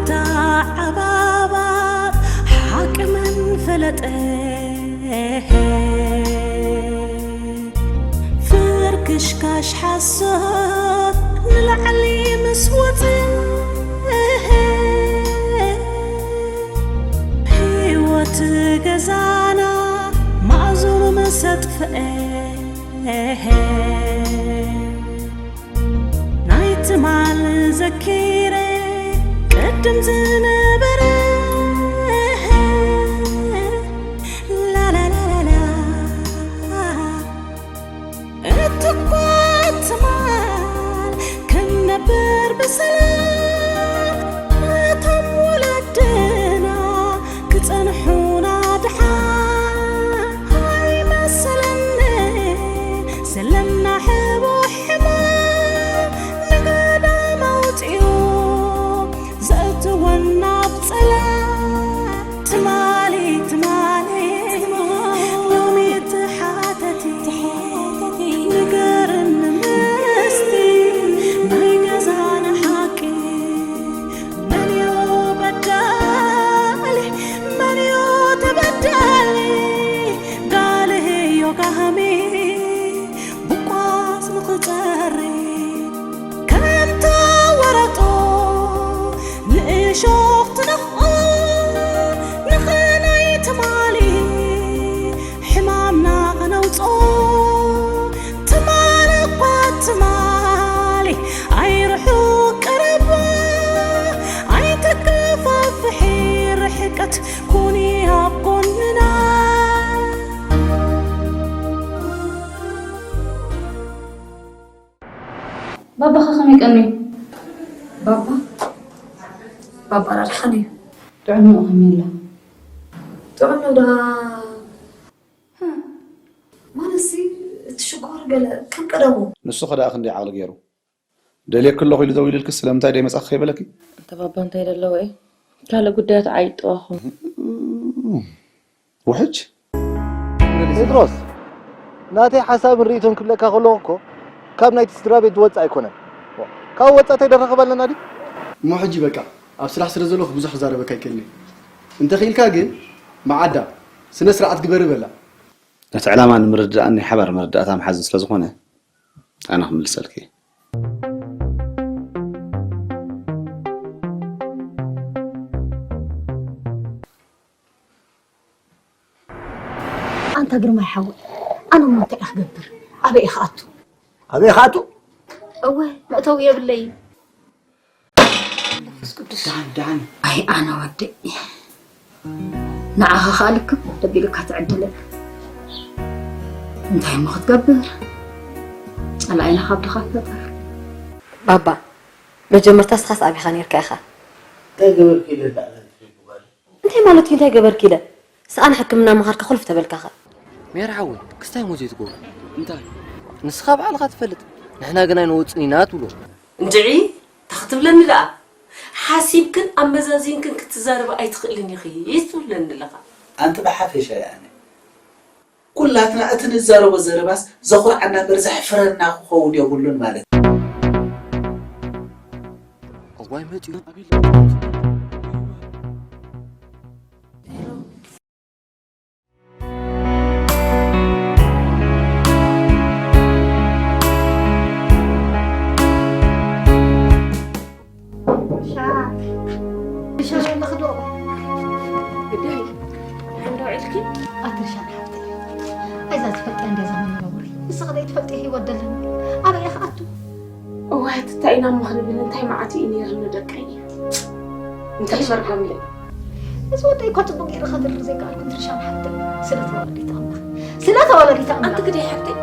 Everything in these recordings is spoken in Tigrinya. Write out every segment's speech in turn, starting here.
ተዓባባብ ሓቂ መን ፈለጠ? ፍርክሽካሽ ሓሶት ንላዕሊ ምስ ወፀ፣ ህይወት ገዛና ማእዝኑ ምስ ኣጥፍአ፣ ናይ ትማል ዘኪረ ቅድም ዝነበረ፣ ላላላላላ፣ እትኳ ትማል ክንነብር ብሰላም፣ እቶም ወለድና ክጸንሑና ድሓን ኣይመሰለኒ። ዘለና ሕቡእ ሕማም ንገዳም ኣውጺኡ ዘእትወና ኣብ ጸላም። ትማሊ ትማሊ ሎሚ ትሓተቲ ንገርኒ ምስቲ ናይ ገዛና ሓቂ። መን እዩ በዳሊ? መን እዩ ተበዳሊ? ጋልህዮ ጋህሚ ብቋስ ንኽጸሪ ከምታ ወረጦ ንእሾኽ ትነኽኦ ንኽናይ ትማሊ ሕማምና ኸነውጾ። ትማል እኳ ትማሊ ኣይርሑቕ ቀረባ ኣይተከፋፍሒ ርሕቀት ኩኒ ኣብ ጎንና። ባባኸ ከመይ ቀንዩ? ባባ ባባ ዳድሓን እዩ። ጥዕንኡ ከመይ ኣላ? ጥዕንኡ ደኣ ማለትሲ እቲ ሽኮር ገለ ከም ቀደሙ። ንሱ ኸ ደኣ ክንደይ ዓቕሊ ገይሩ? ደልየኪ ኣለኹ ኢሉ ደዊሉልኪ ስለምንታይ ደይመጻኺ ከይበለኪ? ኣንታ ባባ እንታይ ደለዎ እዩ? ካልእ ጉዳያት ዓይጠዋኹ። ውሕጅ? ጴጥሮስ፣ ናተይ ሓሳብን ርእይቶን ክብለካ ከለኹ እኮ ካብ ናይቲ ስድራ ቤት ዝወጽእ ኣይኮነን። ካብ ወጻእተይ ደረኸብ ኣለና ድዩ? እሞ ሕጂ በቃ ኣብ ስራሕ ስለ ዘለኹ ብዙሕ ክዛረበካ ኣይክእልን እየ። እንተኽኢልካ ግን መዓዳ ስነ ስርዓት ግበሪ በላ። ነቲ ዕላማ ንምርድዳእን ናይ ሓባር መረዳእታ ምሓዝን ስለ ዝኾነ ኣነ ክምልሰልኪ እየ። ኣንታ ግርማይ ሓወይ፣ ኣነ እሞ እንታይ እየ ክገብር? ኣበይ እየ ክኣቱ? ኣበይ ክኣቱ? እወ፣ መእተዊ የብለይን። መንፈስ ቅዱስ። ደሓን ደሓን። ኣይ ኣነ ወደይ፣ ንዓኻ ከኣ ልክም ደቢሉካ ትዕድለካ። እንታይ እሞ ክትገብር? ጸላኢና ካብ ድኻ ፈጠር። ባባ፣ መጀመርታ ንስኻስ ኣበይ ኢኻ ነይርካ ኢኻ? እንታይ ገበርኪ ኢለ እንዳኣላልኪ ጓል? እንታይ ማለት እዩ እንታይ ገበርኪ ኢለ? ስኣን ሕክምና ምኻድካ ኮልፍ ተበልካኸ? ሜሪ ሓወይ፣ ክስታይ እሞ ዘይትገብሮ። እንታይ? ንስኻ ባዕልኻ ትፈልጥ። ንሕና ግን ኣይንወጽን ኢና ትብሎ። እንድዒ፣ እንታይ ክትብለኒ ደኣ? ሓሲብክን ኣመዛዚንክን ክትዛረባ ኣይትኽእልን ኢኺ ትብለኒ ኣለኻ። ኣንቲ ብሓፈሻ ኣነ ኩላትና እቲ ንዛረቦ ዘረባስ ዘኹርዓና እምበር ዘሕፍረና ክኸውን የብሉን ማለት እዩ። እዋይ መጺኡ። ኣቲ ርሻን ሓፍተይ፣ ኣይዛ ትፈልጥያ እንድያ እዛ መነባብሮይ። ንስኺ ዘይትፈልጥዮ ህይወት ደለኒ። ኣበይ እየ ክኣቱ? እዋይ ኣቲ እንታይ ኢና እሞ ክንብል፣ እንታይ መዓት እዩ ነይርኒ ደቀይ። እንታይ መርገም እዩ። እዚ ወደይ እኳ ጽቡቕ ገይረ ከድርር ዘይከኣልኩ ኣቲ ርሻን ሓፍተይ፣ ስለታ ወላዲት ኣምላኽ፣ ስለታ ወላዲት ኣምላኽ። ኣንቲ ግደይ ሓፍተይ፣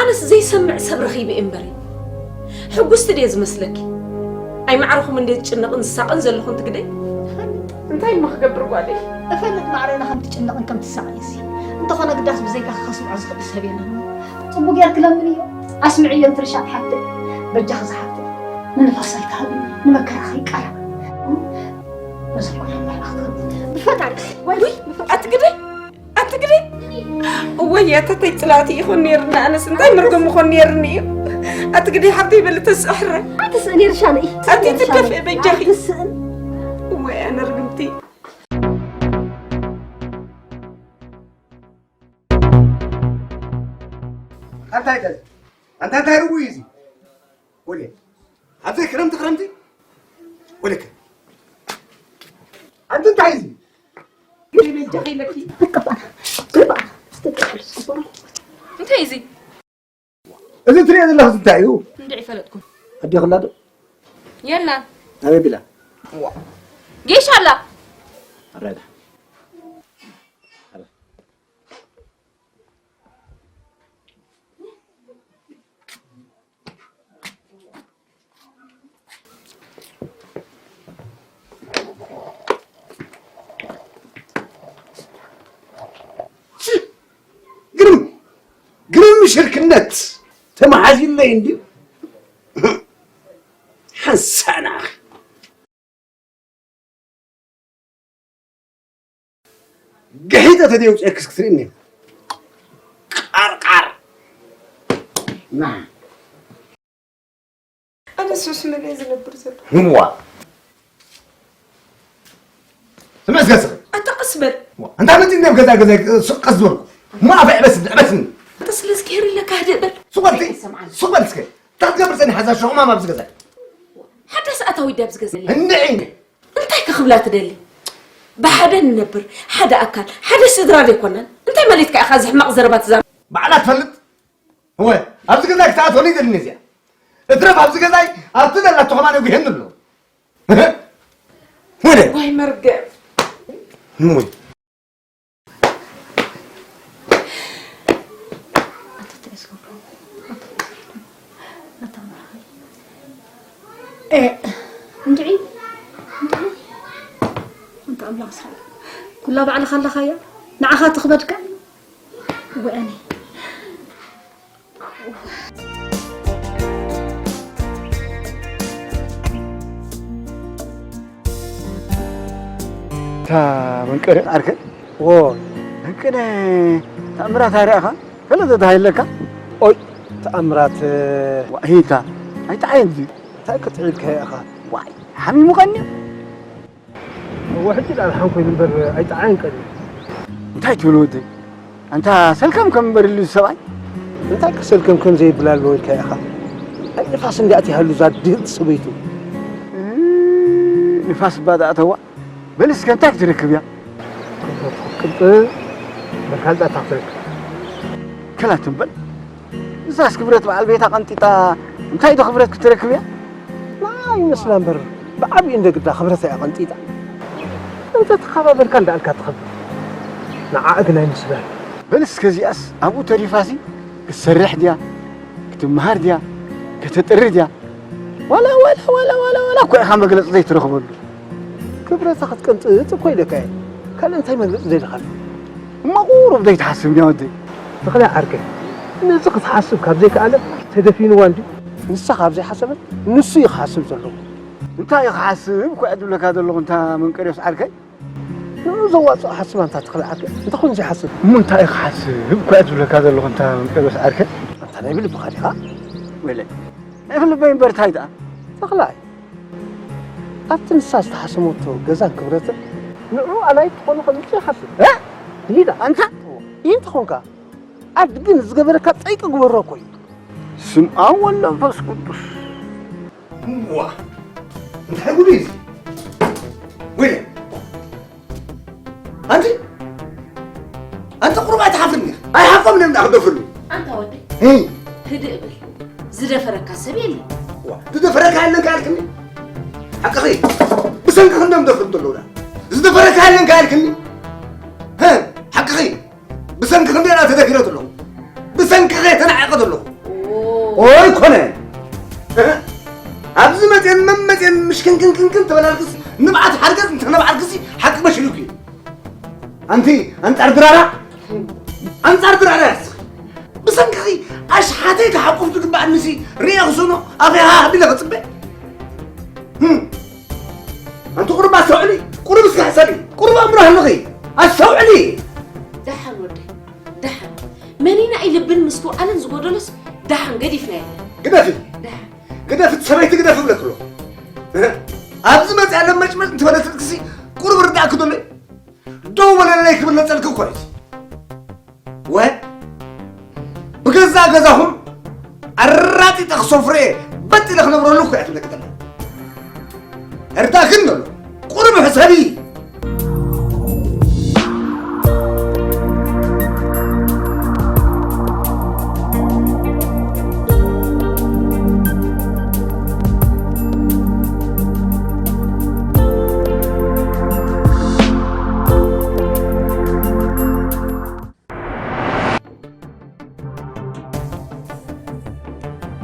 ኣነስ ዘይሰምዕ ሰብ ረኺበ እየ እምበሪ፣ ሕጉስቲ ድየ ዝመስለኪ? ኣይማዕረኹም እንድየ ዝጭነቕን ዝሳቐን ዘለኹ ኣንቲ ግደይ። እንታይ እሞ ክገብር ጓለይ? እፈልጥ ማዕረና ከም ትጭነቕን ከም ትሳቐይሲ። እንተኾነ ግዳስ ብዘይካኺ ከስምዖ ዝኽእል ሰብ የለን። ጽቡቕ ጌርኪ ለምንዮ፣ ኣስምዕዮ ኣንቲ ርሻን ሓፍተይ። በጃኺ ዝሓፍተይ፣ ንንፋስ ኣይትሃብኒ፣ ንመከራ ከይቃረብ። ነዞም ኩሎም መርዓ ክትገብሩ ብፈጣሪ። ወይ፣ ኣቲ ግደይ፣ ኣቲ ግደይ። እወይ ኣተተይ ጽላእቲ ይኾን ነይርኒ፣ ኣነስ እንታይ መርገም ይኾን ነይርኒ እዩ። ኣቲ ግደይ ሓብተይ በሊ ተስዕረ። ኣትስእን እየ ርሻነይ። ኣቲ ትደፍእ በጃኺ። ኣትስእን። ወይ ኣነ ርግምቲ። ኣንታ እንታይ፣ ኣንታ እንታይ ርጉእ እዩ እዚ? ወለ፣ ኣብዚ ክረምቲ፣ ክረምቲ? ወለከ። ኣንቲ እንታይ እዚ? ግደይ በጃኺ ኢለኪ። በቃ፣ በቃ፣ በቃ። እንታይ እዚ? እዚ ትሪኦ ዘለኽስ እንታይ እዩ? እንድዒ ፈለጥኩም። ኣዴኺ ኣላ ዶ? የላን። ኣበይ ቢላ? ዋ። ጌሻ ኣላ። ኣረዳ። ግርም፣ ግርም ሽርክነት ተመሓዚለይ እንድዩ። ሓንሳእና ኣኺ። ገሒጠ ተደይ ውፅአክስ ክትርእኒ። ቃርቃር። ና። ኣነ ሱስ መለይ ዝነብር ዘሎ። ህዋ። ስምዕ እስከ ስኽ። ኣታ ቀስ በል። ዋ፣ እንታይ መፂእ ናብ ገዛ ገዛ ስቕ ቀስ ዝበልኩ። እሞ ኣፈ ዕበስኒ፣ ዕበስኒ። ኣታ ስለ ዝገይር ኢለካ ህድእ በል። ሱቕ በል እስከ። ኣይሰምዓን። ሱቕ በል እስከ። እንታይ ክትገብር ጸኒሓ እዛ ሸኹማም ኣብዚ ገዛ? ሓዳስ ኣታዊ ድያ ኣብዚ ገዛ? እንድዒ። እንታይ ክኽብላ ትደሊ? ብሓደ ንነብር፣ ሓደ ኣካል፣ ሓደ ስድራ ዶ ኣይኮናን? እንታይ ማለትካ ኢኻ እዚ ሕማቕ ዘረባ ትዛረብ? ባዕላ ትፈልጥ? እወ፣ ኣብዚ ገዛይ ክትኣትወኒ ይደልኒ እዚኣ። እትረፍ ኣብዚ ገዛይ ኣብቲ ዘላቶ ከማን የጉሄኒ ኣሎ። ወደ። ዋይ መርገም። እወ። እ፣ እንድዒ፣ እንድዒ። ኣንታ ኣምላኽ እስራኤል፣ ኩላ ባዕልኻ ኣለኻያ፣ ንዓኻ ትኽበድካ። ወኣኒ። እታ መንቀሪ ዓርከይ? ዎ። መንቀሪ ተኣምራት ኣርያኻ? ገለ ዘተሃይለካ? ኦይ፣ ተኣምራት። ዋሂታ፣ ኣይተዓየን እዚ። እንታይ ክትዕልካ ኢኻ? ዋይ፣ ሓሚሙኻኒ። እወ፣ ሕጂ ደኣ ደሓን ኮይኑ እምበር ኣይጠዓየን ቀልዩ። እንታይ ትብል ወደይ? ኣንታ ሰልከም ከም እምበር ኢሉ ሰብኣይ? እንታይ ከሰልከም ከም ዘይብል ኣለዎ ኢልካ ኢኻ? ኣይ ንፋስ እንዲኣ ትሃሉ እዛ ድህልቲ ሰበይቱ። እ፣ ንፋስ እባ ደኣ ተዋ። በል እስከ እንታይ ክትረክብ እያ? ቅንጥ በልካ እንታይ ክትረክብ? ከላ ትም በል። ንሳስ ክብረት በዓል ቤታ ቀንጢጣ እንታይ ዶ ክብረት ክትረክብ እያ? ንዓ ይመስላ እምበር ብዓብዩ እንደ ግዳ ክብረት እያ ቀንጢጣ። እንተ ተኸባበርካ እንዳኣልካ ትኸብር። ንዓኣ ግን ኣይመስላን። በል እስከ እዚኣስ ኣብኡ ተሪፋሲ ክትሰርሕ ድያ? ክትመሃር ድያ? ከተጥሪ ድያ? ዋላ፣ ዋላ፣ ዋላ፣ ዋላ፣ ዋላ እኮ ኢኻ መግለጺ ዘይትረኽበሉ። ክብረታ ክትቀንጥጥ እኮ ኢለካ እየ። ካልእ እንታይ መግለጺ ደሊኻሉ? እሞ ቁሩብ ዘይትሓስብ እንድያ ወደይ። ተኽላይ ዓርከይ፣ ነዚ ክትሓስብ ካብ ዘይከኣለ ተደፊንዋ እንድዩ። ንሳ ካብ ዘይሓሰበት ንሱ እዩ ክሓስብ ዘለዎ። እንታይ እዩ ክሓስብ እኮ እየ ዝብለካ ዘለኹ እንታ መንቀርዮስ ዓርከይ። ንዑ ዘዋጽኦ ሓስብ ኣንታ ተኽለ ዓርከይ። እንታይ ኮይኑ ዘይሓስብ? እሞ እንታይ እዩ ክሓስብ እኮ እየ ዝብለካ ዘለኹ እንታ መንቀርዮስ ዓርከይ። ኣንታ ናይ ብልብኻ ዲኻ? ወይለይ። ናይ ብልበይ እምበር እንታይ ደኣ? ተኽላይ። ኣብቲ ንሳ ዝተሓሰመቶ ገዛን ክብረትን ንዑ ኣላይት ትኾኑ ከምጽእ ይሓስብ። እ? ይዳ። ኣንታ? ይህን ተኾንካ፣ ኣድግን ዝገበረካ ጸይቂ ግበሮ እኮ እዩ። ስም ኣብ ወልድ መንፈስ ቅዱስ። ዋ፣ እንታይ ጉድ እዩ እዚ? ወይለ፣ ኣንቲ፣ ኣንቲ ቁሩብ ኣይትሓፍርኒ? ኣይሓቆም እዮም ደኣ ክደፍርኒ። ኣንታ ወደይ፣ እይ። ህድእ ብል። ዝደፈረካ ሰብ የለን። ዋ፣ ዝደፈረካ የለን ከ ኣልክኒ? ሓቅኺ፣ ብሰንኪ ክንደም ደፍርኒ ዘለዉ ደኣ። ዝደፈረካ የለን ከ ኣልክኒ? ሀ፣ ሓቅኺ፣ ብሰንኪ ክንደይ ደኣ ተደፊረ ዘለኹ? ብሰንኪ ከ ተናዒቐ ዘለኹ? ኦ። ኦይ ኮነ። እህ፣ ኣብዚ መፅየን መመፅየን ምሽክንክንክንክን ተበላልክስ፣ ንብዓት ሓርገፅ እንተነብዓልክሲ ሓቂ መሽሉኪ። ኣንቲ ኣንፃር ድራራ፣ ኣንፃር ድራራ ያስኽ። ብሰንክኺ ኣሽሓተይ ክሓቁፍ ዝግባኣኒሲ ርእየ ክስእኖ ኣፈይ ሃህ ኣቢለ ክፅበ። ህም። ኣንቲ ቁሩብ ኣስተውዕሊ፣ ቁሩብ እስኪ ሕሰቢ፣ ቁሩብ ኣእምሮ ሃልኺ፣ ኣስተውዕሊ። ደሓን ወደይ፣ ደሓን። መኒና እዩ ልብን ምስትውዓልን ዝጎደሎስ ደሓን ገዲፍናዮ። ግደፊ። ግደፍ፣ እቲ ሰበይቲ ግደፍ እብለኪ ኣለኹ። ኣብዚ መፅእ ያለ መጭመጭ እንትበለትልክሲ ቁሩብ ርዳእኪ ዶ ኣሎ? ደው በለለይ ክብል ነፀልኪ እኮ እዩ። ወ-፣ ብገዛእ ገዛኹም ኣራጢጠ ክሰፍሮ እየ፣ በጥ ኢለ ክነብረሉ እኮ እያ ትብለኪ ዘላ። እርዳእክን ኣሎ። ቁሩብ ሕሰቢ።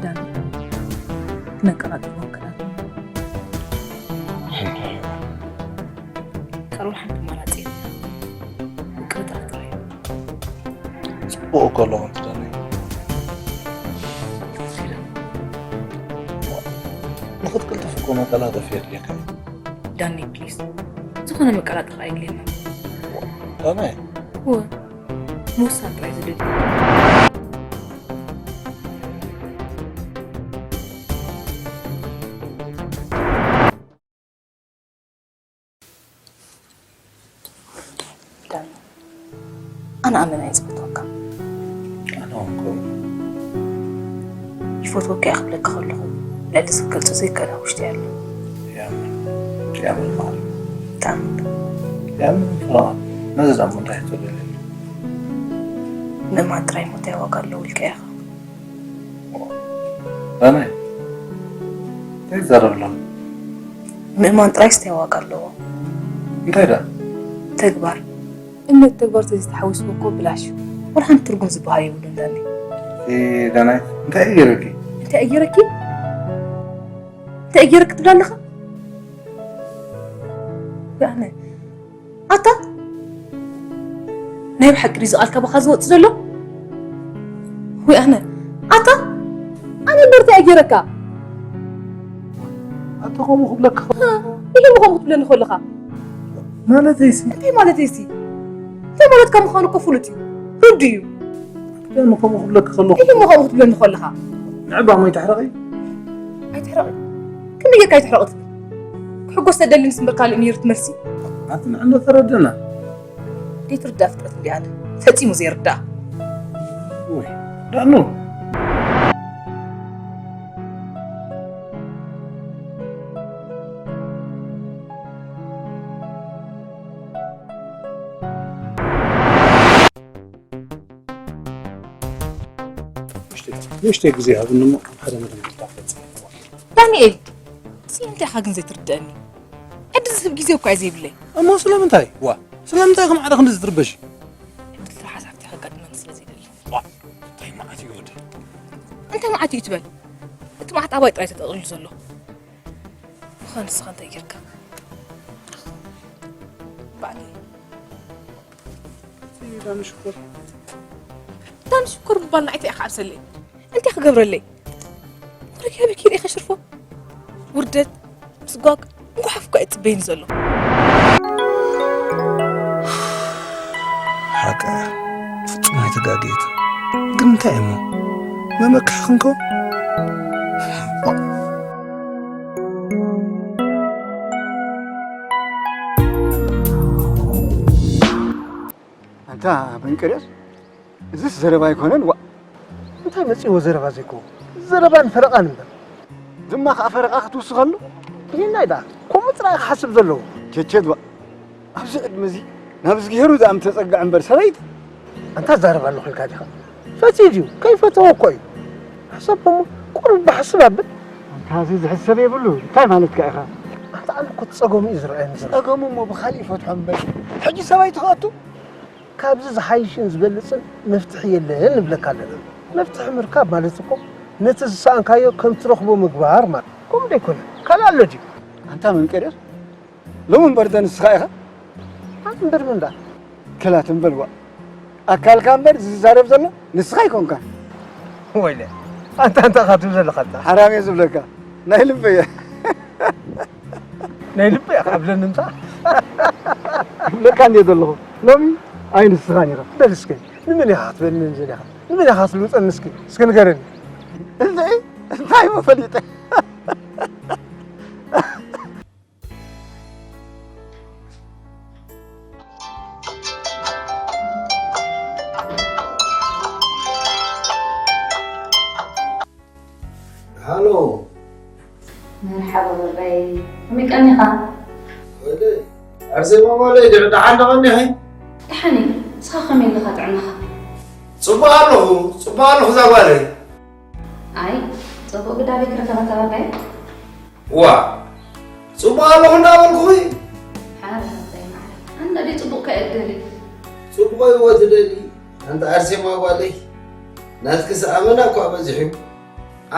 ዳኒ፣ ክነቀራጥቦ ክኣል። ቀርቡ ሓንቲ ኣማራጺ የለን። ምቅርጣር ጥራይ። ጽቡቕ እኮ ኣለኹ፣ ትዳነይ። ንኽትቅልጥፍ እኮ መቀላጠፊ የድልየካ እዩ። ዳኒ፣ ፕሊዝ፣ ዝኾነ መቀላጠፊ ኣየድልየናን። ዳነይ። እወ፣ ምውሳን ጥራይ ዝደሊ። ዳኒ፣ ኣነ ኣመና እየ ዝፈትወካ። ኣነ እውን ከምኡ። ይፈትወካ እየ ክብለካ ከለኹ፣ ልዕሊ እዚ ክገልጾ ዘይከኣል ኣብ ውሽጢ ኣሎ። ያምን፣ ያምን ማሪ። ታምን። ያምን ፍቕራ፣ ነዚ ዳሞ እንታይ ትደልየሉ? ምእማን ጥራይ እሞ እንታይ ዋጋ ኣለዎ ኢልካ ኢኻ? ዳናይ፣ እንታይ ትዛረብ ኣለኻ? ምእማን ጥራይስ እንታይ ዋጋ ኣለዎ? እንታይ ደኣ? ተግባር። እምነት ተግባር ተዘይተሓዊስዎ እኮ ብላሽ እዩ። ዋላ ሓንቲ ትርጉም ዝበሃል የብሉን ዳኒ። እ፣ ዳናይ፣ እንታይ እዩ ገይረኪ? እንታይ እዩ ገይረኪ? እንታይ እዩ ገይረኪ ትብል ኣለኻ? ያነ፣ ኣታ፣ ናይ ብሓቂ ድዩ እዚ ቃልካ ባኻ ዝወጽእ ዘሎ? ወይ ኣነ፣ ኣታ፣ ኣነ እምበር እንታይ ገይረካ? ኣታ ከምኡ ክብለካ ከ- እ፣ ኢሂ፣ ከምኡ ክትብለኒ ከለኻ? ማለተይሲ? እንታይ ማለተይሲ? እንታይ ማለትካ ምዃኑ እኮ ፍሉጥ እዩ። ርዱእ እዩ። ኣነ ከምኡ ክብለካ ከለኹ- ኢሂ፣ ከምኡ ክትብለኒ ከለኻ? ንዕባ ሞይ ተሕረቒ? ኣይትሕረቒ። ከመይ ጌርካ ኣይትሕረቒ ትብል? ክሕጎስ ተደሊ ምስ እምበር ካልእ ነይሩ ትመልሲ? ኣቲ ንዕና ተረደና። ዘይትርዳእ ፍጥረት እንዲያ ኣለ። ፈጺሙ ዘይርዳእ። ወይ፣ ዳኑ። ንእሽተይ፣ ንእሽተይ ግዜ ሃብኒ እሞ ሓደ ነገር ክፈጽም። ዳንኤል፣ እዚ እንታይ ኢኻ ግን ዘይትርድኣኒ? ዕድል ዝህብ ግዜ እኳ እዩ ዘይብለይ። እሞ ስለምንታይ? ዋ፣ ስለምንታይ ከም ሓደ ክንዲ ዝትርበሽ? ዕድል ጥራሕ ሓሳብቲ ከጋጥመኒ ስለ ዘይደሊ። ዋ፣ እንታይ መዓት እዩ ወደ? እንታይ መዓት እዩ ትበል? እቲ መዓት ኣባይ ጥራይ ተጠቕሊሉ ዘሎ። ምዃን ንስኻ እንታይ ጌርካ? ባዕለይ። እዛ ንሽኮር። እታ ንሽኮር ምባል ንዓይ እንታይ ኢኻ ኣብሰለይ? እንታይ ክገብረለይ? ወረ ከበይ ከይደ ኢኻ ሽርፎ? ውርደት፣ ምስጓግ፣ እንኳሓፍ እኳ እየ ዝጽበየኒ ዘሎ። ሓቃ፣ ፍጹም ኣይተጋገየት። ግን እንታይ እሞ? መመካሕኽንኮ? ኣንታ መንቀርዮስ፣ እዚስ ዘረባ ኣይኮነን፣ ዋእ። እንታይ መጺእዎ ዘረባ ዘይኮ? ዘረባን ፈረቓን እምበር። ድማ ከኣ ፈረቓ ክትውስኸሉ? ይህናይ ደኣ፣ ከምኡ ጥራይ ክሓስብ ዘለዎ። ቸቸት፣ ዋእ። ኣብዚ ዕድመ እዚ ናብ እዝግሄሩ ደኣ ምተጸግዐ እምበር ሰበይቲ። ኣንታ ዛረብ ኣለኹ ኢልካ ዲኻ? ፈትዩ ድዩ? ከይፈተወ እኮ እዩ። ሕሰብ እሞ ቁሩብ ብሓስብ ኣብል። ኣንታ እዚ ዝሕሰብ የብሉ። እንታይ ማለትካ ኢኻ? ኣንታ ኣነ እኮ እቲ ጸገሙ እዩ ዝረኣየኒ ዘሎ። ጸገሙ እሞ ብኻልእ ይፈትሖ እምበር። ሕጂ ሰበይቲ ከእቱ? ካብዚ ዝሓይሽን ዝበልጽን መፍትሒ የለን ንብለካ ኣለና። መፍትሒ ምርካብ ማለት እኮ ነቲ ዝሰኣንካዮ ከም ትረኽቦ ምግባር ማለት። ከምኡ ዶ ኣይኮነን? ካልእ ኣሎ ድዩ? ኣንታ መንቀርዮስ፣ ሎሚ እምበር እንተ ንስኻ ኢኻ? ኣነ እምበር መን ደኣ? ክላት እምበር ዋእ። ኣካልካ እምበር ዝዛረብ ዘሎ ንስኻ ኣይኮንካን። ወይለ፣ ኣንታ እንታይ ኢኻ ትብል ዘለኻ ኣንታ? ሓራም እየ ዝብለካ። ናይ ልበይ እየ። ናይ ልበይ ኢኻ ብለኒ እንታ። ይብለካ እንድየ ዘለኹ። ሎሚ ኣይ ንስኻን ኢኻ። በል እስከ፣ ንመን ኢኻ ክትበልኒ ዘለኻ? ንመን ኢኻ ትልውጠኒ እስኪ? እስከ ንገረኒ። እንታይ? እንታይ እሞ ፈሊጠ? ሃሎ። መርሓባ በበይ። ከመይ ቀኒኻ? ወደ ኣርሴማ ጓለይ፣ ድዕ-፣ ደሓን ዶ ቀኒኺ? ደሓን እየ። ንስኻ ከመይ ኣለኻ ጥዕናኻ? ጽቡቕ ኣለኹ፣ ጽቡቕ ኣለኹ እዛ ጓለይ። ኣይ፣ ጽቡቕ ግዳቤ ክረከበካ በበይ። ዋ፣ ጽቡቕ ኣለኹ እንዳበልኩኺ። ሓራይ ሓራይ ማዕረ። ኣነ ድዩ ጽቡቕ ከ እደሊ? ጽቡቕ እየ ትደሊ። ኣንቲ ኣርሴማ ጓለይ፣ ናትክስ ኣመና እኳ በዚሑ።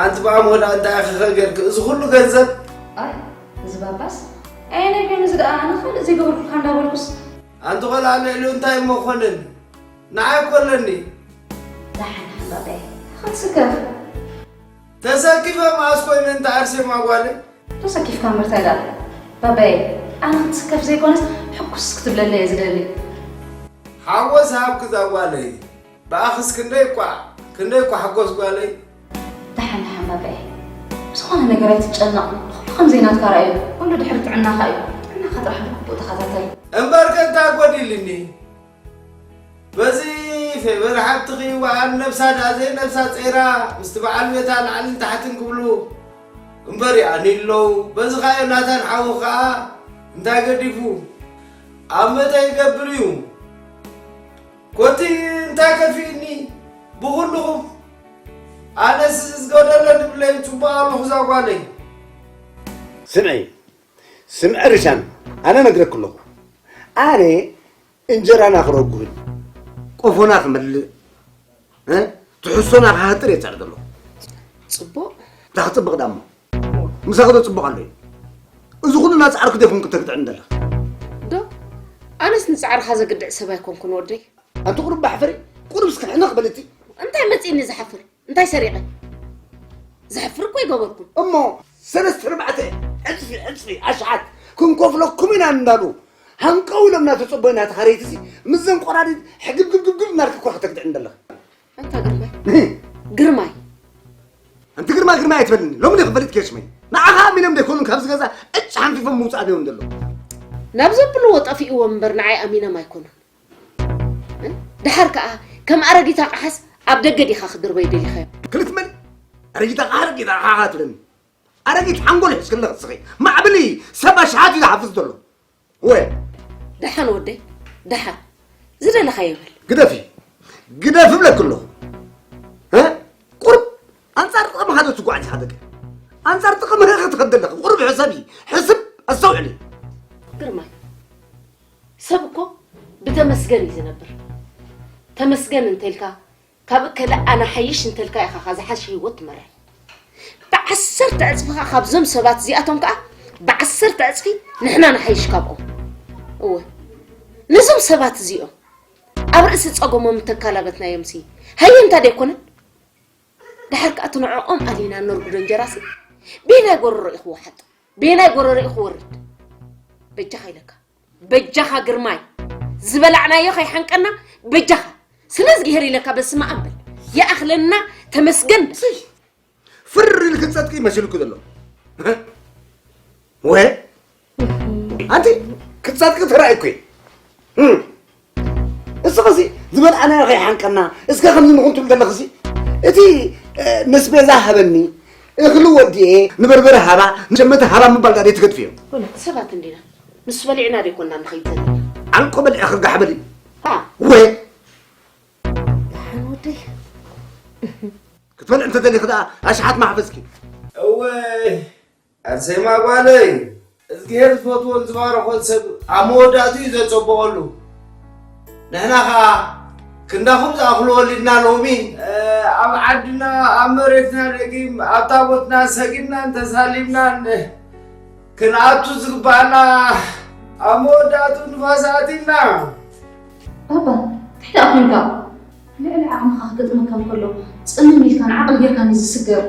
ኣንቲ ብኣሞዳ እንታይ ኢኺ ኸ ጌርኪ? እዚ ኩሉ ገንዘብ? ኣይ፣ እዚ ባባስ። ኣየናይ ኮይኑ እዚ ደኣ ኣነ ካልእ ዘይገበርኩልካ እንዳበልኩስ? ኣንቲ ቆልዓ ልዕሊኡ እንታይ እሞ ክኾነኒ? ንዓይ እኮ ኣለኒ። ደሓን ሓምባባይ፣ ክትስከፍ። ተሰኪፈ መኣስ ኮይነ እንተ ኣርሴማ ጓለይ? ተሰኪፍካ እምበር እንታይ ደኣ? ባባየ፣ ኣነ ክትስከፍ ዘይኮነስ ሕኩስ ክትብለለይ እየ ዝደሊ። ሓጎስ ሃብኪ እዛ ጓለይ። ብኣኽስ ክንደይ እኳ፣ ክንደይ እኳ ሓጎስ ጓለይ። ደሓን ደሓን ባባየ። ብዝኾነ ነገር ኣይትጨነቕ። ኩሉ ከም ዘይናትካ ርኣዮ። ኩሉ ድሕሪ ጥዕናኻ እዩ። ጥዕናኻ ጥራሕ ብግቡእ ተኸታተል። እምበርከ እንታይ ጎዲልኒ? በዚ ፌቨር ሓብትኺ ወኣን ነብሳ ደኣ ዘይነብሳ ጸይራ ምስቲ በዓል ቤታ ላዕልን ታሕትን ክብሉ እምበር ይኣንዩ ኣለዉ። በዚ ኻዮ ናታን ሓዉ ኸኣ እንታይ ገዲፉ ኣብ መተ ይገብር እዩ። ኮቲ እንታይ ከፊእኒ ብኹልኹም ኣነስ ዝጎደለ ንብለይ ጽቡቕ ኣለኹ እዛ ጓለይ። ስምዒ ስምዒ ርሻን ኣነ ነግረክ ኣለኹ ኣነ እንጀራና ክረጉህን ቆፎና ክመልእ እ? ትሕሶና ክሃጥር እየ ጸዕር ዘለኹ። ጽቡቕ። እንታይ ክጽብቕ ዳሞ? ምሳኺ ዶ ጽቡቕ ኣሎ እዩ? እዚ ኩሉ እናጻዕርክ ዶ ይኹን ክተግድዕን ዘለኽ? ዶ? ኣነስ ንጻዕርኻ ዘግድዕ ሰብ ኣይኮንኩን ወደይ። ኣንቲ ቁሩብ ባሕፍሪ፣ ቁሩብ እስኪ ሕንኽ በልቲ። እንታይ መጺእኒ ዝሓፍር? እንታይ ሰሪቐ? ዘሕፍር እኮ ኣይገበርኩን። እሞ ሰለስተ ኣርባዕተ ዕጽፊ ዕጽፊ ኣሽሓት ክንከፍለኩም ኢና እንዳሉ ሃንቀው ኢሎም እናተጸበዩ ናተኻ ረይትሲ ምስዘን ቆራዲት ሕግብግብግብግብ እናልክ እኳ ከተግድዕን ዘለኻ። ኣንታ ግርማይ። ግርማይ። ኣንቲ ግርማ ግርማይ ኣይትበልኒ። ሎሚ ዲኺ ፈሊጥክዮ ሽመይ? ንዓኻ ኣሚኖም ደይኮኑን ካብዚ ገዛ ዕጭ ሓንፊፎም ምውጻእ ድዮም ዘለዉ? ናብ ዘብልዎ ጠፊእዎም እምበር ንዓይ ኣሚኖም ኣይኮኑን። እ? ደሓር ከኣ ከም ኣረጊት ኣቕሓስ ኣብ ደገ ዲኻ ክድርበዩ ደሊኻዮ? ክልትመን ኣረጊት ኣቕሓ ኣረጊት ኣቕሓ ትብለኒ። ኣረጊት ሓንጎል ሒዝክለኺ እስኺ። ማዕብሊ ሰብ ኣሽሓት እዩ ዝሓፍስ ዘሎ። ወ- ደሓን ወደይ፣ ደሓን። ዝደለኻዮ በል። ግደፊ፣ ግደፊ እብለኪ ኣለኹ። እ? ቁሩብ ኣንጻር ጥቕምኻ ዶ ትጓዓዚ ኢኻ ደቂ? ኣንጻር ጥቕምኺ ኢኺ ትኸዲ ኣለኺ። ቁሩብ ሕሰቢ፣ ሕስብ፣ ኣስተውዕሊ። ግርማይ፣ ሰብ እኮ ብተመስገን እዩ ዝነብር። ተመስገን እንተልካ ካብ እከለ ኣነ ሓይሽ እንተልካ ኢኻ ኸዓ ዝሓሸ ህይወት ትመርሕ። ብዓሰርተ ዕጽፊ ኸዓ ካብዞም ሰባት እዚኣቶም ከኣ ብዓሰርተ ዕጽፊ ንሕና ንሓይሽ ካብኦም። እወ፣ ነዞም ሰባት እዚኦም ኣብ ርእሲ ጸገሞም እንተካላበትናዮምሲ ሃየንታ ደይኮነን? ደሓር ከኣ እቲ ንዕኦም ኣሊና እነርጉዶ እንጀራሲ ቤናይ ጎረሮ ኢኹ ወሓጥ፣ ቤናይ ጎረሮ ኢኹ ወርድ። በጃኻ ኢለካ። በጃኻ ግርማይ፣ ዝበላዕናዮ ከይሓንቀና፣ በጃኻ። ስለ እግዚኣብሄር ኢለካ በስመ ኣብ በል። ይኣኽለና፣ ተመስገን በል። ስይ፣ ፍር ኢልኪ ጸድቂ መሲሉኪ ዘሎ። ወ-፣ ኣንቲ ክትጸድቂ ተራእይኩ። እም። እስኺ ኸዚ ዝበልዓናዮ ከይሓንቀና፣ እስከ ከምዚ ንኹን ትብል ዘለኽሲ፣ እቲ፣ እ፣ ነስቤዛ ሃበኒ፣ እኽሊ ወዲኤ፣ ንበርበረ ሃባ፣ ንሸመተ ሃባ ምባል ዳኣ ትገድፍዮ? ወላ ሰባት እንዲና፣ ንሱ በሊዕና ደይኮንና ንኸይድ ዘለና። ዓንቆ በሊዕኺ ጋሕ በሊ። ሃ። ወ-፣ ደሓን ወደይ። ክትበልዕ እንተደሊኺ ደኣ ኣሽሓት ማሕፈስኪ። እወ። ኣርሴማ ጓለይ፣ እዝግሄር ዝፈትዎን ዝባረኾን ሰብ ኣብ መወዳእትኡ እዩ ዘጸብቐሉ። ንሕና ኸኣ ክንዳኹም ዝኣኽሉ ወሊድና ሎሚ፣ እ፣ ኣብ ዓድና፣ ኣብ መሬትና ደጊም፣ ኣብ ታቦትና ሰጊድናን ተሳሊምናን ክንኣቱ ዝግባኣና ኣብ መወዳእትኡ ንፋስ ኣቲና። ባባ፣ እንታይ ደኣ ኮንካ? ልዕሊ ዓቕምኻ ክገጥመካ እንከሎ፣ ጽምም ኢልካን ዓቕሊ ጌርካን እዩ ዝስገር።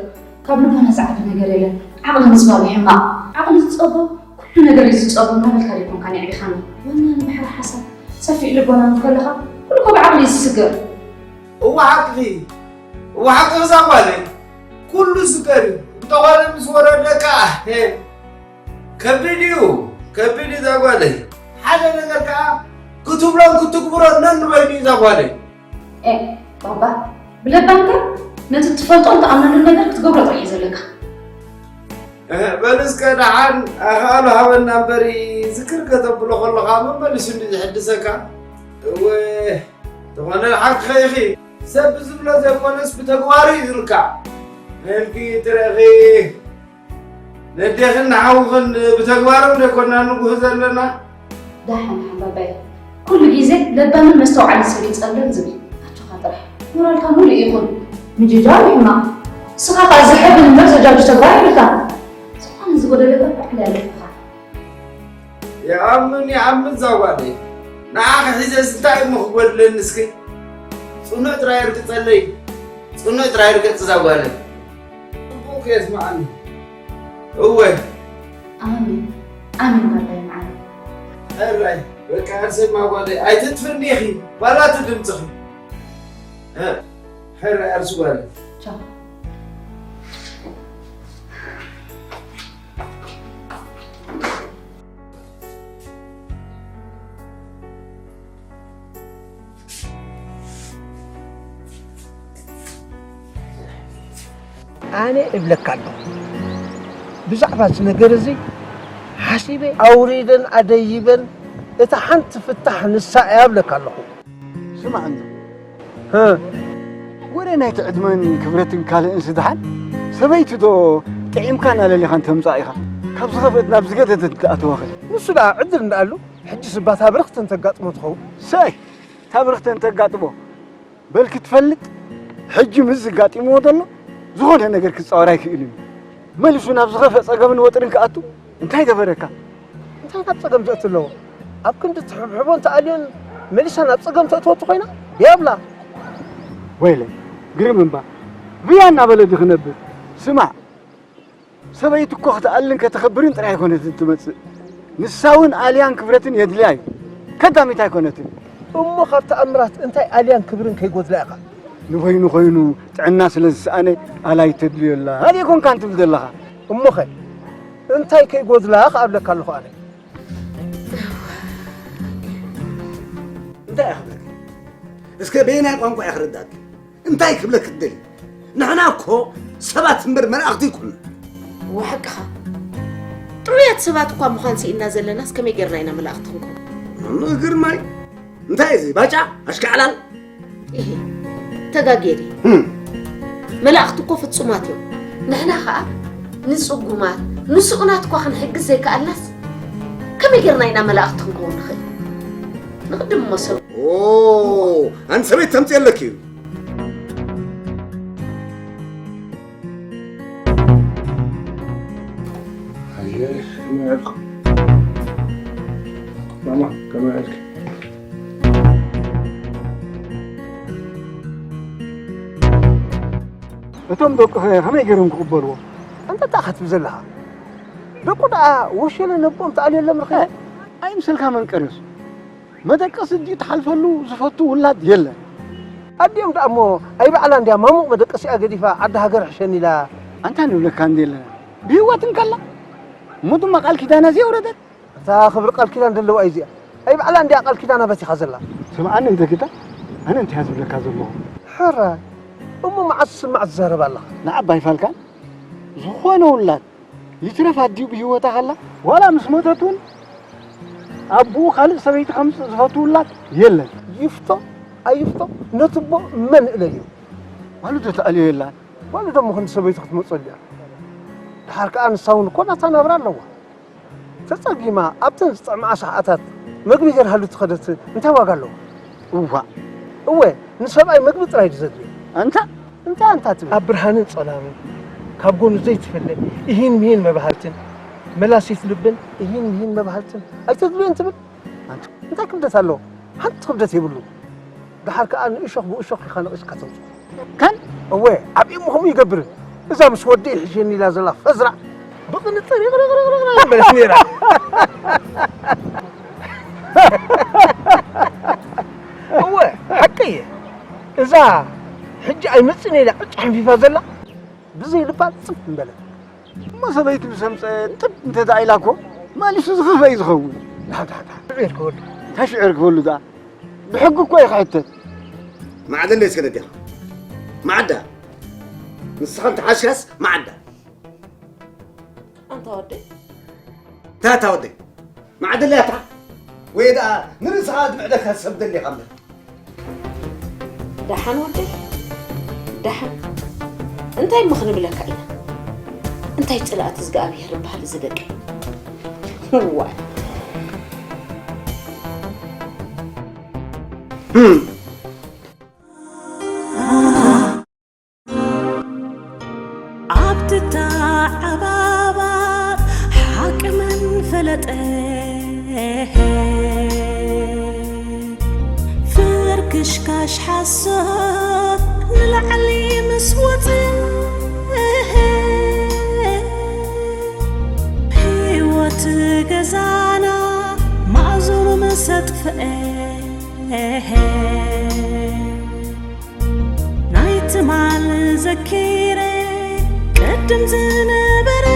ካብ ልቦና ዝዓቢ ነገር የለን። ዓቕሊ ምጽባብ እዩ ሕማቕ። ዓቕሊ ዝጸቦ ኩሉ ነገር እዩ ዝጸቦ እናበልካ ደይኮንካ ንዕቢኻኒ። ወናኒ ባሕሪ ሓሳብ፣ ሰፊሕ ልቦና እንከለኻ፣ ኩሉ እኮ ብዓቕሊ እዩ ዝስገር። እወ ሓቅኺ፣ እወ ሓቅኺ እዛ ጓለይ። ኩሉ ዝገር እዩ። እንተኾነ ምስ ወረደ ከኣ፣ ሄ፣ ከቢድ እዩ፣ ከቢድ እዩ እዛ ጓለይ። ሓደ ነገር ከኣ ክትብሎን ክትግብሮን ነንበይኑ እዩ እዛ ጓለይ። ኤ፣ ባባ፣ ብለባም ከ ነቲ ትፈልጦን ትኣምነሉን ነገር ክትገብሮ ጥራሕ እዩ ዘለካ። እህ፣ በል እስከ ደሓን ኣኽኣሎ ሃበና እምበሪ፣ ዝክር ከተብሎ ከለኻ መመሊሱ እንዲ ዝሕድሰካ። እወ፣ ተኾነ ሓቅኺ ኢኺ። ሰብ ብዝብሎ ዘይኮነስ ብተግባሩ እዩ ዝርካዕ። መልኪ ትረኺ። ነዴኽን ንሓውኽን ብተግባሮም ዘይኮና ንጉህ ዘለና። ዳሕን ሓምባባይ፣ ኩሉ ግዜ ለባምን መስተውዓልን ሰብ ይጸልም ዝብል ኣጆኻ ጥራሕ። ሞራልካ ሙሉእ ይኹን። ምጅጃው ይሕማቕ። ንስኻ ከኣ ዝሕብን እምበር ዘጃጁ ተግባር የብልካን። ዝኾነ ዝጎደለካ ኩሕሊ ኣለካ። ይኣምን ይኣምን ዛጓለይ። ንዓኺ ሒዘስ እንታይ እሞ ክጎድለኒ እስኪ? ጽኑዕ ጥራይ እርግጸለይ። ጽኑዕ ጥራይ እርገጽ ዛጓለይ። ጽቡቕ የስምዓኒ። እወ። ኣሜን። ኣሜን ባባይ መዓረይ። ሕራይ፣ በቃ ኣርሴማ ጓለይ፣ ኣይትጥፍእኒ ኢኺ፣ ባላቲ ድምፅኺ። እ፣ ሕራይ ኣርሲ ጓለይ። ቻው። ኣነ እብለካ ኣለኹ፣ ብዛዕባ እዚ ነገር እዚ ሓሲበ ኣውሪደን ኣደይበን፣ እታ ሓንቲ ፍታሕ ንሳ እያ እብለካ ኣለኹ። ስማዕ እንዶ፣ ሀ? ወረ ናይቲ ዕድመን ክብረትን ካልእን ስድሓን፣ ሰበይቲ ዶ ጥዒምካን ኣለሊኻን ተምጻእ ኢኻ? ካብ ዝኸፍአት ናብ ዝገደደት ትኣትወኽል። ንሱ ደኣ ዕድል እንዳኣሉ፣ ሕጂ ስባታ ብርኽቲ እንተጋጥሞ ትኸውን። ሰይ! እታ ብርኽቲ እንተጋጥሞ፣ በልኪ ትፈልጥ፣ ሕጂ ምስ ዝጋጢምዎ ዘሎ ዝኾነ ነገር ክጻወር ኣይክእልን እዩ። መሊሱ ናብ ዝኸፍአ ጸገምን ወጥርን ክኣቱ እንታይ ገበረካ? እንታይ ካብ ጸገም ዘእቱ ኣለዎ? ኣብ ክንዲ ትሕብሕቦን ተኣልዮን መሊሳ ናብ ጸገም ተእትወቱ ኮይና? ዲያብላ! ወይለይ፣ ግርም እምባ፣ ብያ እናበለ ድዩ ክነብር? ስማዕ፣ ሰበይቲ እኮ ክትኣልን ከተኸብርን ጥራይ ኣይኮነትን ትመጽእ። ንሳ እውን ኣልያን ክብረትን የድልያ እዩ። ከዳሚት ኣይኮነትን። እሞ ካብ ተኣምራት እንታይ ኣልያን ክብርን ከይጎድላ ኢኻ? ንበይኑ ኮይኑ ጥዕና ስለ ዝሰኣነ ኣላይ ተድልዮ ኣላ። ኣበይ ኮንካን ትብል ዘለኻ? እሞኸ እንታይ ከይጎድላ ክኣብለካ ኣለኹ ኣነ? እንታይ እየ ክብለካ? እስከ በየናይ ቋንቋ እየ ክርዳእኪ? እንታይ ክብለኪ ትደሊ? ንሕና እኮ ሰባት እምበር መላእኽቲ ኣይኮንና። እወ፣ ሓቅኻ። ጥዑያት ሰባት እኳ ምዃን ስኢንና ዘለናስ ከመይ ጌርና ኢና መላእኽቲ ክንከውን? እም፣ ግርማይ። እንታይ እዚ? ባጫ? ኣሽካዕላል? ኢሂ፣ ተጋግየ ድየ? ህም። መላእኽቲ እኮ ፍጹማት እዮም። ንሕና ኸኣ ንጽጉማት፣ ንስኡናት እኳ ክንሕግዝ ዘይከኣልናስ ከመይ ጌርና ኢና መላእኽቲ ክንከውን ንኽእል? ንቕድም እሞ ሰብ። ኦ፣ ኣንቲ ሰበይቲ ተምጽእ ኣለኪ እዩ። ኣየ፣ ከመይ ውዒልኩም? ማማ፣ ከመይ ውዒልኪ? እቶም ደቁ ከ ከመይ ገይሮም ክቕበልዎ? ኣንታ እንታይ ኢኻ ትብል ዘለኻ? ደቁ ደኣ ወሸለ ነቦም ተኣልየሎም ርኸ? ኣይምሰልካ መንቀርዮስ። መደቀሲ እንዲ ትሓልፈሉ ዝፈቱ ውላድ የለን። ኣዲኦም ደኣ እሞ ኣይባዕላ እንድያ ማሙቕ መደቀሲኣ ገዲፋ ዓዲ ሃገር ሕሸኒ ኢላ። ኣንታ ንብለካ እንዲ የለና ብህይወት እንከላ እሞ ድማ ቃል ኪዳና ዘየውረደት። እታ ክብሪ ቃል ኪዳን ደለዋ እዩ እዚኣ። ኣይባዕላ እንድያ ቃል ኪዳና በቲኻ ዘላ። ስምዓኒ እንተ ጌታ፣ ኣነ እንታይ እየ ዝብለካ ዘለኹ? ሕራይ፣ እሞ መዓስ ስማዕ ትዛረብ ኣለኻ? ንዓባይ ፋልካን ዝኾነ ውላድ ይትረፍ ኣዲኡ ብህይወታ ከላ ዋላ ምስ ሞተት እውን ኣቦኡ ካልእ ሰበይቲ ከምጽእ ዝፈቱ ውላድ የለን። ይፍቶ ኣይፍቶ ነቲ ኣቦ መን እለዮ። ጓሉ ዶ ተኣልዮ የላን? ጓሉ ደሞ ክንዲ ሰበይቱ ክትመጽኦ ድያ? ደሓር ከኣ ንሳ እውን እኮ ናታ ናብራ ኣለዋ። ተጸጊማ ኣብተን ዝጥዕምኣ ሰዓታት መግቢ ገይርሃሉ ትኸደት እንታይ ዋጋ ኣለዎ? እዋእ! እወ፣ ንሰብኣይ መግቢ ጥራይ ድዩ ዘድልዮ? ኣንታ እንታይ ኣንታ ትብል? ኣብ ብርሃንን ጸላምን ካብ ጎኑ ዘይትፍለ እሂን ምሂን መባህልትን መላሲት ልብን እሂን ምሂን መባህልትን ኣይተድልዮን ትብል? ኣንታ እንታይ ክብደት ኣለዎ? ሓንቲ ክብደት የብሉን። ደሓር ከኣ ንእሾኽ ብእሾኽ ኢኻ ነቒስካ ተውጽኦ። ከን? እወ፣ ዓብዪ እሞ ከምኡ ይገብርን። እዛ ምስ ወዲ ይሕሸኒ ኢላ ዘላ ፈዝራዕ ብቕንጥር ይቕርቕርቕርቕ በለት ነይራ። እወ፣ ሓቂ እየ። እዛ ሕጂ ኣይመጽእን ኢላ ዕጫ ሕንፊፋ ዘላ ብዘይ ልባ ጽፍ ምበለት። እሞ ሰበይቲ ምስ ኣምጸ ጥብ እንተ ደኣ ኢላ እኮ መሊሱ ዝኸፈ እዩ ዝኸውን። ዳ፣ ዳ፣ ዳ፣ ሽዑር ክበሉ። እንታይ ሽዑር ክበሉ ደኣ? ብሕጊ እኮ እዩ ክሕተት። ማዕደለይ እስከ ነዲኻ። ማዕዳ። ንስኻ እንተሓሽካስ ማዕዳ። ኣንታ ወደይ። ታታ ወደይ። ማዕደለይ ኣታ። ወይ ደኣ ንርእስኻ ዝምዕደካ ሰብ ደሊኻ እምበር። ደሓን ወደይ፣ ደሓን። እንታይ እሞ ክንብለካ ኢና? እንታይ ጽላእቲ እዝግኣብሄር ይበሃል እዚ ደቀይ? እዋይ። ህም። ኣብ ትተዓባባጥ ሓቂ መን ፈለጠ? ፍርክሽካሽ ሓሶት ንላዕሊ ምስ ወጸ፣ ህይወት ገዛና ማእዝኑ ምስ ኣጥፍአ፣ ናይ ትማል ዘኪረ ቅድም ዝነበረ፣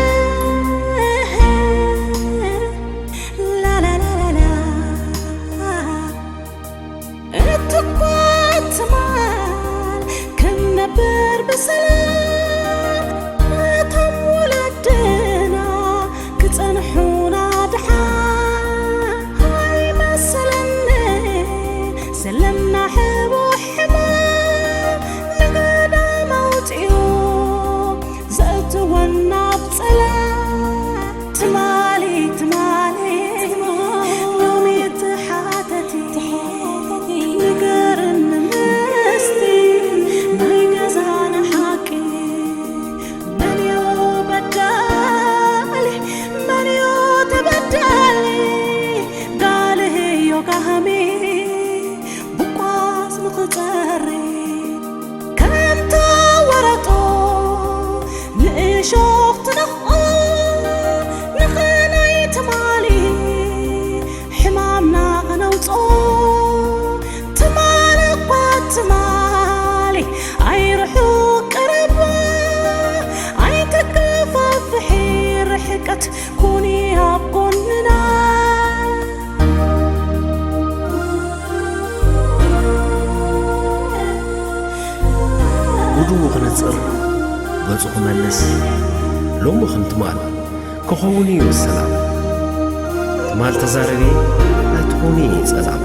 ላላላላላ። እትኳ ትማል ክንነብር ብሰላም፣ እቶም ወለድና ክጸንሑና ድሓን ኣይመሰለኒ። ዘለና ሕቡእ ሕማም ንገዳም ኣውጺኡ ዘእትወና ኣብ ጸላም። ትማሊ፣ ትማሊ፣ ሎሚ ተሓተቲ፣ ንገርኒ ምስቲ ናይ ገዛና ሓቂ። መንዮ በዳሊ፣ መንዮ ተበዳሊ? ጋልህዮ ጋህሚ ብቋስ ንኽጸሪ፣ ከምታ ወረጦ ንእሾኽ ትነኽኦ፣ ንኸናይ ትማሊ ሕማምና ኸነውጾ። ትማሊ እኳ ትማሊ ኣይርሑቕ ቀረባ፣ ኣይተከፋፍሒ ርሕቀት ኩኒ ኣብ ጎንና። ጉድኡ ክነጽር፣ ገጹ ክመልስ፣ ሎሚ ከም ትማል ክኸውን እዩ ሰላም። ትማል ተዛረቢ ኣይትኹኒ ጸላም።